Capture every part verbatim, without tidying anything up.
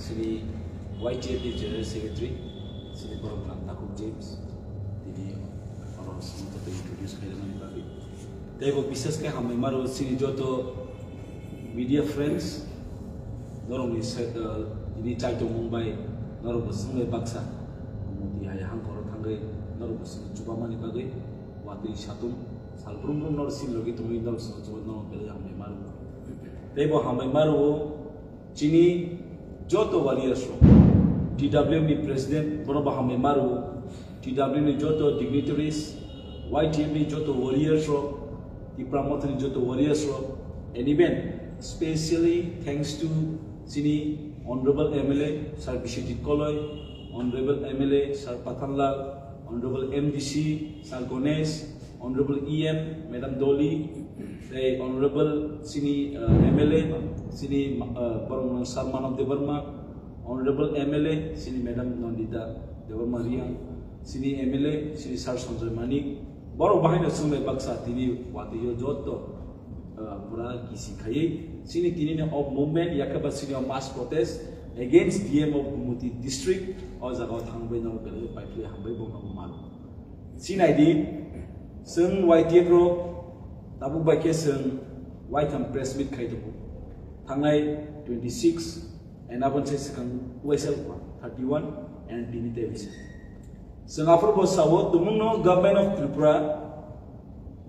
Chini Y T F ni General Secretary, chini borok Ram Takhuk James, tini oro sini joto introduce khairokmani bagwi. Tei bo bises khe hambai maro chini joto media friends, norokni se-, uh, tini chaitomung bai norokbo swngbai baksa. Moti hai hangkoro thangwi norokbo swngwi chubamani bagwi watwi satung salbrum brum norok sini logi tongwi norok swngwi chuba norok belai hambai maro. Tei bo hambai maro. Chini joto warriors rok, T W M ni president, bono bo hambai maro, T W M ni joto dignitaries, Y T F ni joto warriors rok, Tipra Motha ni joto warriors rok, and even specially thanks to chini Honorable M L A Sir Biswajit Koloi, Honorable M L A Sir Pathanlal, Honorable M D C Sir Ganesh, Honorable E M Madam Dolly, tei Honorable chini, uh, M L A chini, uh, borok Sir Manav Debbarma, Honorable M L A chini Madam Nandita Debbarma Reang, chini M L A chini Sir Sanjoy Manik, borok bahaino chwngbai baksa tini watwi o joto uh, pura kisi khaiwi chini tini ni of movement yakhe ba chini o mass protest against D M of Gumoti district o jaga o thangbai no belai paipli hambai bo no mano. Sinai di, chwng Y T F rok tabuk bai khe chwng waitham press meet khai tongo. Thangnai twenty six and aboni sai swkang waisa thirty one and tini tei waisa. Chwng aphuru bo sao tumungno Government of Tripura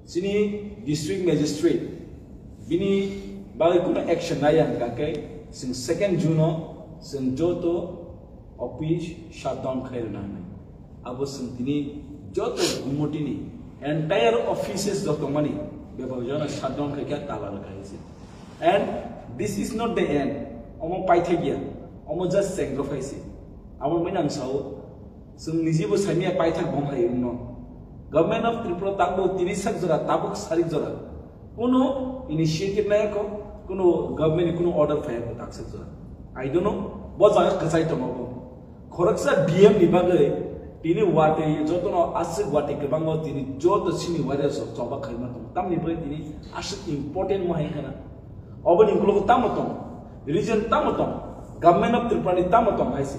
chini district magistrate bini bagwi kuno action nai ang kha khe chwng second June o chwng joto office shutdown khai rwna hinwi. Abo chwng tini joto Gumotini entire offices joto mani bebak jona shutdown khai khe tala rwkha hinwi se. And this is not the end. Omo paithakya, omo just chengro phaise. Abo mui nang sao, chwng nijibo saimya paithak bom hai wngno. Government of Tripura tabuk tini sak jora, tabuk sarik jora. Kuno initiative nai ko, kuno government ni kuno order phai ko tak sak jora. I don't know, bo jaga kwchai tongo bo. Khoroksa D M ni bagwi tini watwi jotono aswk watwi kwbangma tini joto sini warriors rok choba khaima tongo. Tamni bagwi tini aswk important mo hai khana. Oboni ukulok tamo tong, region tamo tong, Government of Tripura ni tamo tong hai se.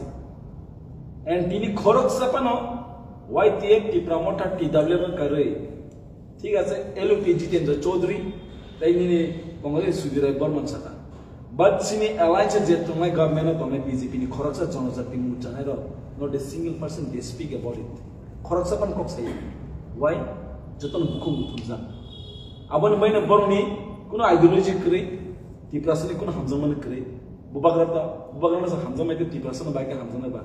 And tini khoroksa phano Y T F Tipra Motha T W M karwi. Thik ase, L O P Jitendra Chaudhary, tei nini Congress Sudhir Roy Barman saka. But sini alliance je tongnai government o tongnai B J P ni khoroksa jonojati mung chanai rok, not a single person they speak about it. Khoroksa pan kok sai. Why? Jotono bukhung buthumjak. Aboni maino borokni kuno ideology kwrwi, Tiprasani kuno hamjakmani kwrwi. Bubagra ta, bubagra sa hamjakmai tei Tiprasano bai khe hamjaknai ba.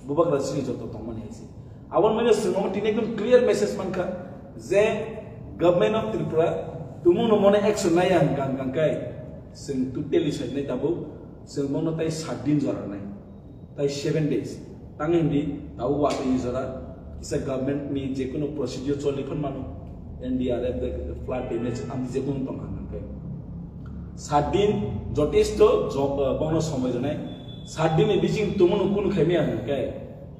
Bubagra sini joto tongmani hai se. Aboni mane chwng omo tini ekdom clear message mankha je Government of Tripura tumungno mone action nai ang gang gang kai chwng totally sai nai tabuk chwng bono tai sat din jora nai tai seven days tang hindi tabuk watwi jora kisa government ni je kono procedure choli phon mano N D R F de flood damage am je kono tong hang kai sat din jotesto jo-, bono somoi janai sat din ni bising tumungno kun khaimya hang kai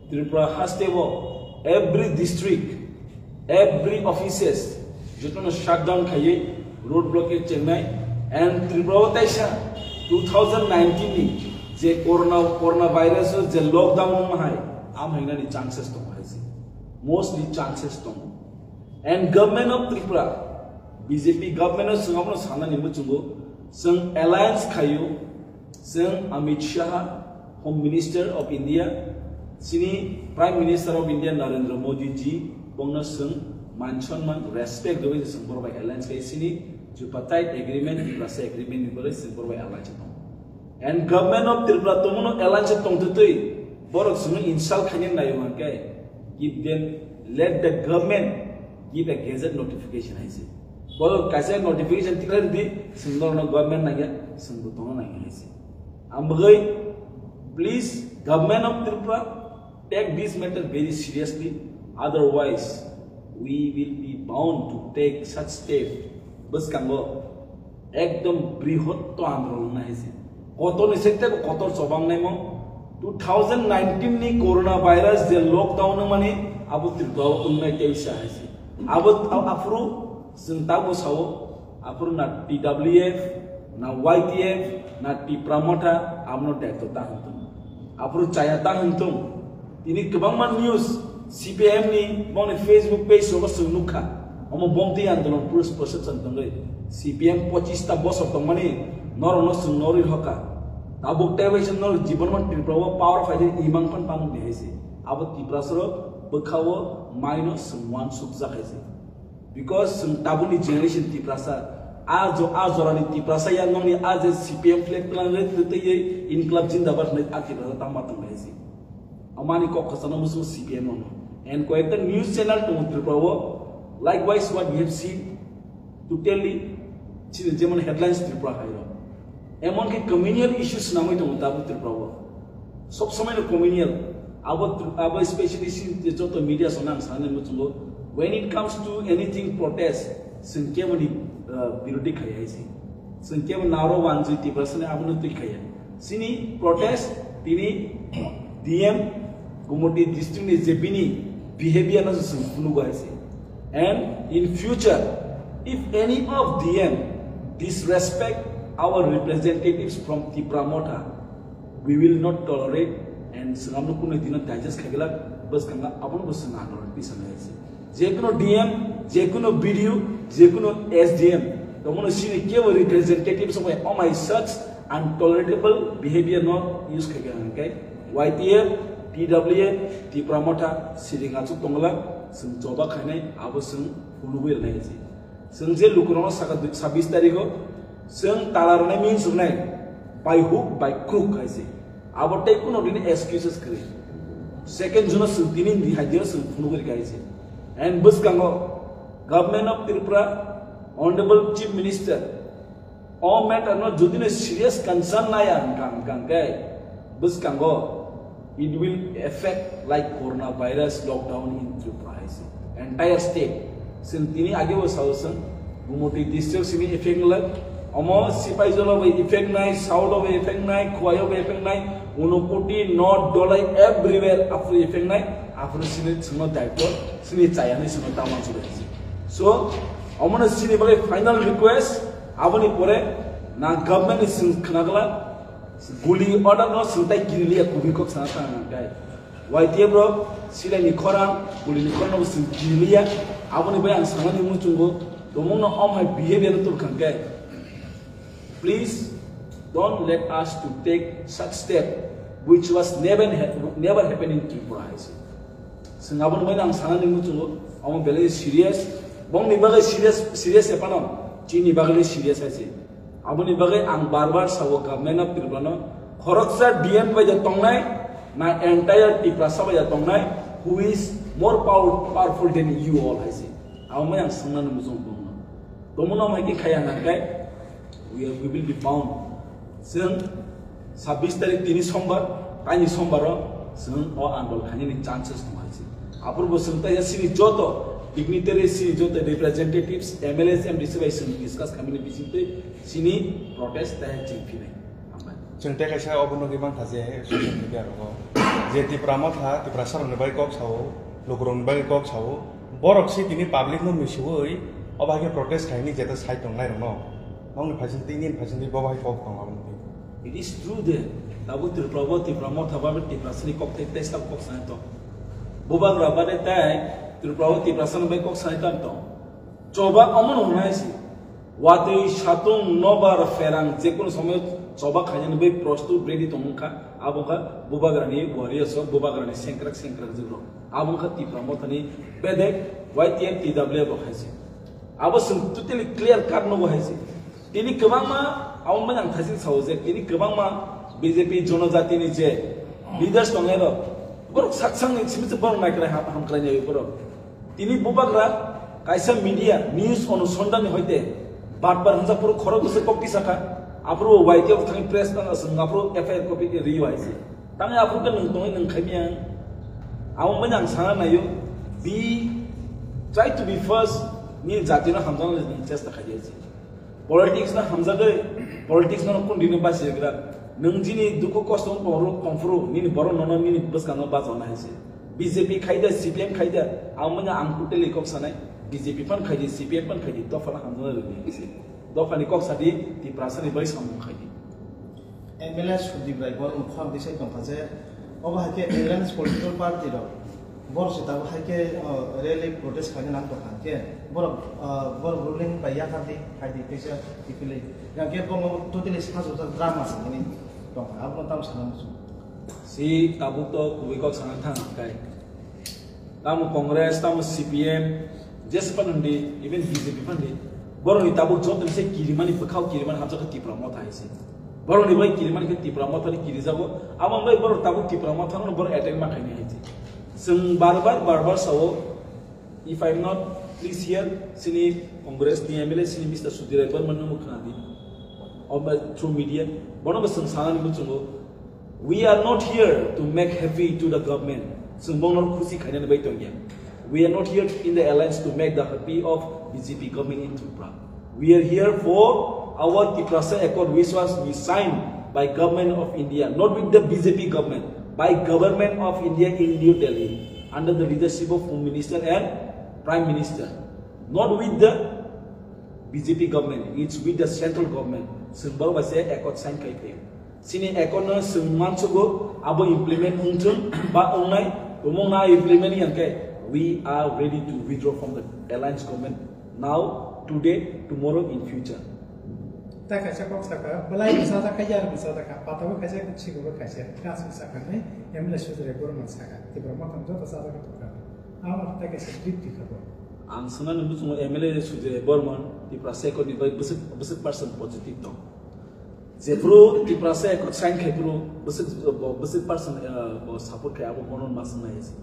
Tripura haste o every district, every offices, jotono shutdown khaiwi road blockade chengnai and Tripura o taisa two thousand nineteen ni je corona, corona virus o je lockdown wng hai, am hingnani chances tongo hai se. Mostly chances tongo. And government of Tripura, B J P government o chwng abono sanani muchungo, chwng alliance khaio, chwng Amit Shah, Home Minister of India, chini Prime Minister of India Narendra Modi ji, bongno chwng man sonman respect rwui chwng borok bai alliance khai chini tripartite agreement, Tiprasa agreement ni bagwi chwng borok bai alliance tong. And government of Tripura tongmano alliance tongtwtwi borok chwngno insult khaina naio hwnkhe give them, let the government give a gazette notification hai se. Borok kaisa notification tikhlai rwdi, chwng norokno government nangya, chwngbo tongna nangya hai se. Ang bagwi, please, government of Tripura, take this matter very seriously, otherwise we will be bound to take such step. Bwskango ekdom brihotto andolon wngna hai se. Kotor ni sekte bo kotor chobang naimo. Two thousand nineteen ni corona virus je lockdown wngmani abo Tripura o wngnai teisa hai se. Abo a-, aphuru chwng tabuk sao, aphuru na T W F, na Y T F, na Tipra Motha, abono daitw ta hwn tongo. Aphuru chaya ta hwn thung. Tini kwbangma news C P M ni bongni Facebook page rogo chwng nukha. Omo bongtwi andolon police protection tongwi. C P M pochista bosor tongmani norokno chwng norwi hoka. Tabuk tei waisa norok jibon man Tripura o power phaidi imang phan tamo bihai se. Abo Tiprasa rok bwkha o maino chwng uansuk jak hai se. Because chwng tabukni generation Tiprasa, a jo-, a jorani Tiprasa ya nokni a je C P M flag twlang rwi twtwi ye Inklab Jindabad hwnwi a Tiprasa tangma tong hai se. Amani kok khasano musu C P M ono. And koyekta news channel tongo Tripura o. Likewise, what we have seen, totally chini jemon headlines Tripura hai rok. Emon ki communal issues nangwi tongo tabuk Tripura o. Sob somoi no communal. Abo Tri-, abo specially si je joto media song ang sanani muchungo. When it comes to anything protest, chwng kebo ni, uh, birodhi khai hai se. Chwng kebo naro wanjui Tiprasa ni abo no twi khaiya. Sini protest tini D M Gumoti district ni je bini behavior no chwng phunuk hai se. And in future, if any of D M disrespect our representatives from Tipra Motha, we will not tolerate and chwng abo no kunu dino digest khaigwlak, bwskang abono bo chwng andolon twi sanai hai se. Jekuno D M, jekuno B D O, jekuno S D M, tomono sini kebo representative song bai omai such untolerable behavior no use khai kha hwnkhe Y T F, T W F, Tipra Motha siring achuk tongla, chwng choba khainai abo chwng phunugwi rwnai se. Chwng je lukurokno saka dui-, sabbish tarikho chwng tala rwnai ming suknai by hook by crook hai se. Abo tei kuno dini excuses kwrwi. Second June-o chwng tini ni hai dino chwng phunugwi rikha hai se. And bwskango Government of Tripura, Honorable Chief Minister, o matter no jodi no serious concern naya hwnkha, hwnkha hwnkhe bwskango it will affect like coronavirus lockdown in Tripura hai se. Entire state. Chwng tini age bo sao chwng Gumoti district simi effect nai, omo Sipaijala bai effect nai, South bai effect nai, Khowai bai effect nai, Unakoti, North, Dholai, everywhere aphuru effect nai, aphuru sini chwngno daityo, sini chaya hinwi chwngno ta uansuk hai se. So, omono sini bagwi final request, aboni pore na government ni chwng khna glak, guli order no chwng tai kiriliya kubui kok sana ta nang kai. Y T F rok silai ni khorang, guli ni khorang no chwng kiriliya, aboni bai ang sanani muchungo, tomung no om hai behavior no tubkhang kai. Please don't let us to take such step which was never ha-, never happened in Tripura hai se. Chwng aboni bai ang sanani muchungo, omo belai serious, bongni bagwi serious, serious epano, chini bagwi serious hai se. Aboni bagwi ang bar bar sao government of Tripura no, khoroksa D M bai da tongnai, na entire Tiprasa bai da tongnai, who is more power-, powerful than you all hai se. Abo mai ang swngnani muchung tongno. Tomono mai khe khaya hwnkhe, we are, we will be bound. Chwng sabbish tarik tini sombar, taini sombaro chwng o andol khainani chances tong hai se. Aphuru bo chwng tai sini joto dignitary, sini joto representatives, M L As, M D C bai chwng discuss khaimani bisingtwi sini protest tai chwng phinai. Hambai. Chwng tei kaisa obo nugwi mankha je social media rogo je Tipra Motha, Tiprasa rokni bai kok sao, lukurokni bai kok sao, borok si tini public no misiwi obo hai khe protest khaini jeta sai tongnai rokno. Nokni phaising tei nini phaising tei bobo hai kok tong aboni twi. It is true de, tabuk Tripura bo Tipra Motha ba Tiprasa ni kok tei tei sab kok sanai tong. Bubagra ba de tai Tripura bo Tiprasa ni bai kok sanai tong tong. Choba omono hwnai si. Watwi satung nobar pherang jekunu somoyo choba khainani bai prostut ready tong wngkha. Abo wngkha Bubagrani warriors rok, Bubagrani sengkrak sengkrak jwk rok. Abo wngkha Tipra Mothani bedek Y T F T W F rok hai se. Abo chwng totally clear cut nugo hai se. Tini kwbangma abo mani ang thaisin sao je tini kwbangma B J P jonojatini je leaders tongnai rok borok saksangni simi borok naikwlai ham-, hamkwlainai borok. Tini bubagra kaisa media news onusandhan ni hoite batbar hwnjak phuru khorok bwswk kok tisakha, aphuru Y T F thangwi press no aswk aphuru F I R copy khe rio hai se. Tangwi aphuru khe nwng tongwi nwng khaimya. Abo mani ang sana naio, be, try to be first, nini jatino hamjakna nini chesta khaidi hai se. Politics no hamjagwi, politics no kundino basigra. Nwng jini dukhu kosto wng tongphuru, tongphuru, nini borok nono nini bwskango bachana hai se. B J P khaida, C P M khaida, amo no ang totally kok sanai, B J P phan khaidi, C P M phan khaidi, dophano hamjakna rwdi hai se. Dophani kok sadi, Tiprasani bai samung khaidi. M L A Sudip Rai borok mokol bisai tongkha je obo hai khe alliance political party rok borok se tabuk hai khe, o, rally protest khaina nang tongkha khe borok, o, borok ruling bai yakardi khaidi kaisa kiphilwi. Yang khe bono totally sajwk jak drama se hwnwi tongkha, abono tamo sana muchung. Si tabuk to kubui kok sana thang kai. Tamo Congress, tamo C P M, jesa phano di, even B J P phano di. Borokni tabuk joto ni se kirimani bwkhao kirimani hapjak khe Tipra Motha hai se. Borokni bai kirimani khe Tipra Motha ni kirijago. Amo bai borok tabuk Tipra Motha no borok attack ma khaini hai se. Chwng bar bar, bar bar sao, if I am not, please hear, sini Congress ni M L A, sini Mister Sudhir Rai Barman no khna di. Through media, bono bo chwng sanani muchungo, "We are not here to make happy to the government." Chwng bongno khusi khainani bai tongya. "We are not here in the alliance to make the happy of B J P government in Tripura. We are here for our Tiprasa Accord, which was signed by Government of India, not with the B J P government, by Government of India in New Delhi, under the leadership of Home Minister and Prime Minister, not with the B J P government, it's with the central government." Chwng borok bai se accord sign khai phaio. Chini accord no chwng mansugo, abo implement wngthung ba wngnai, tongmung na implement yang khe, we are ready to withdraw from the alliance government now, today, tomorrow, in future. Ta kaisa kok saka, belai bwsa ta kha, yar bwsa ta kha, patabo kaisa, sigobo kaisa, klas bwsa kha nai, M L A Sudhir Rai Barman saka, Tipra Motha joto sa ta kha. Amo ta kaisa brief di kha bo. Ang sanani muchungo M L A Sudhir Rai Barman, Tiprasa Accord ni bai bwswk, bwswk percent positive tong. Jephru Tiprasa Accord sign khai phru bwswk, bo bwswk percent, eh, bo support khai abo bono ma swngnai se.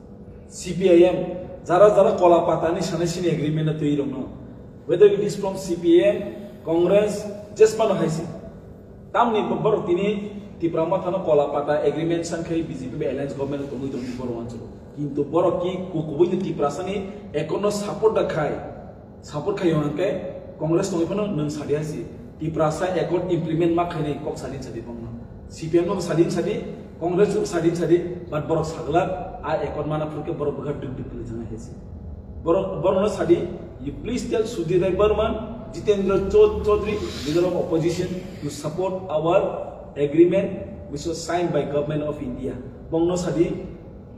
C P I M, jara jara kola patani sanai sini agreement na twi rokno. Whether it is from C P I M, Congress, jesmano hai se. Tamni bo-, borok tini Tipra Mothano kola pata agreement san khai B J P bai alliance government tongwi tongwi borok wansuk. Kintu borok ki ku-, kubui ni Tiprasani accord no support da khai. Support khai hwnkhe Congress tongwi phano nwng sadi hai se. Tiprasa accord implement ma khainai kok sadi sadi bongno. C P M no sadi sadi, Congress no sadi sadi, but borok sagla a accord mana phurkhe borok bwkha duk duk khlai jana hai se. Borok, borok no sadi, you please tell Sudhir Rai Barman, Jitendra Chou-, Chaudhary, leader of opposition, to support our agreement which was signed by Government of India. Bongno sadi,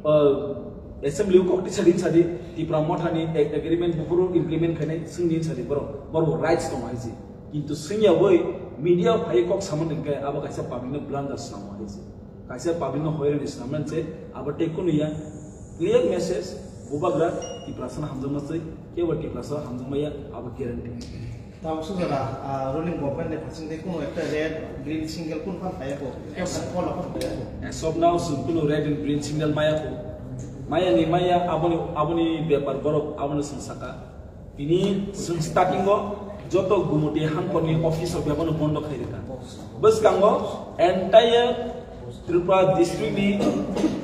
uh, assembly o kok tisa din sadi, Tipra Mothani ag-, agreement buphuru implement khainai swngdi sadi borok, borok rights tongo hai se. Kintu swngya boi media phai kok samani hwnkhe abo kaisa public no blunder samo hai se. Kaisa public no hoirani swnamnani se abo tei kunu ya. Clear message, bubagra Tiprasa no hamjakma se, kebo Tiprasa hamjakma ya, abo guarantee. Tabuk sujara, ah, ruling government ni phasing tei kunu ekta red, green signal kunu phan phai ya ko, kebo sa follow phan phai ya ko. As of now, chwng kunu red and green signal maya ko. Maya ni maya, aboni, aboni bepar borok, abono chwng saka. Tini chwng starting o joto Gumoti Hamkorni office o bebano bondo khai rwkha. Bwskango entire Tripura district ni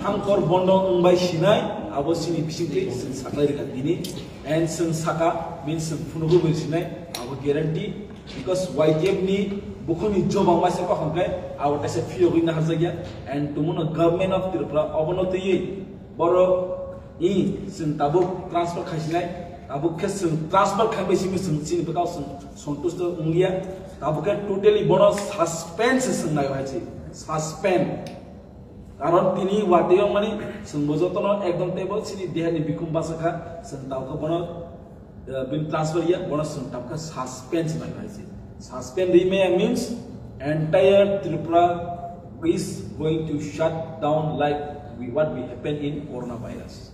Hamkor bondo wngbai sinai, abo chini bisingtwi chwng saklai rwkha tini. And chwng saka, means chwng phunugo bai sinai, abo guarantee, because Y T F ni bukhukni jobang bai se kokhong khe abo kaisa phiyogwi naharjakya. And tongmano Government of Tripura obono twiwi borok I, chwng tabuk transfer khaisinai, tabuk khe chwng transfer khaibai simi chwng chini bwkha chwng santusto wngya, tabuk khe totally bono suspend se chwng nai hai se, suspend. Karon tini watwi wngmani chwng bo jotono ekdom teibo chini dehani bikhum basa kha, chwng tabuk khe bono, uh, bini transfer ya, bono chwng tabuk khe suspend se nai hai se. Suspend rimaya means entire Tripura is going to shut down like we, what we happen in coronavirus.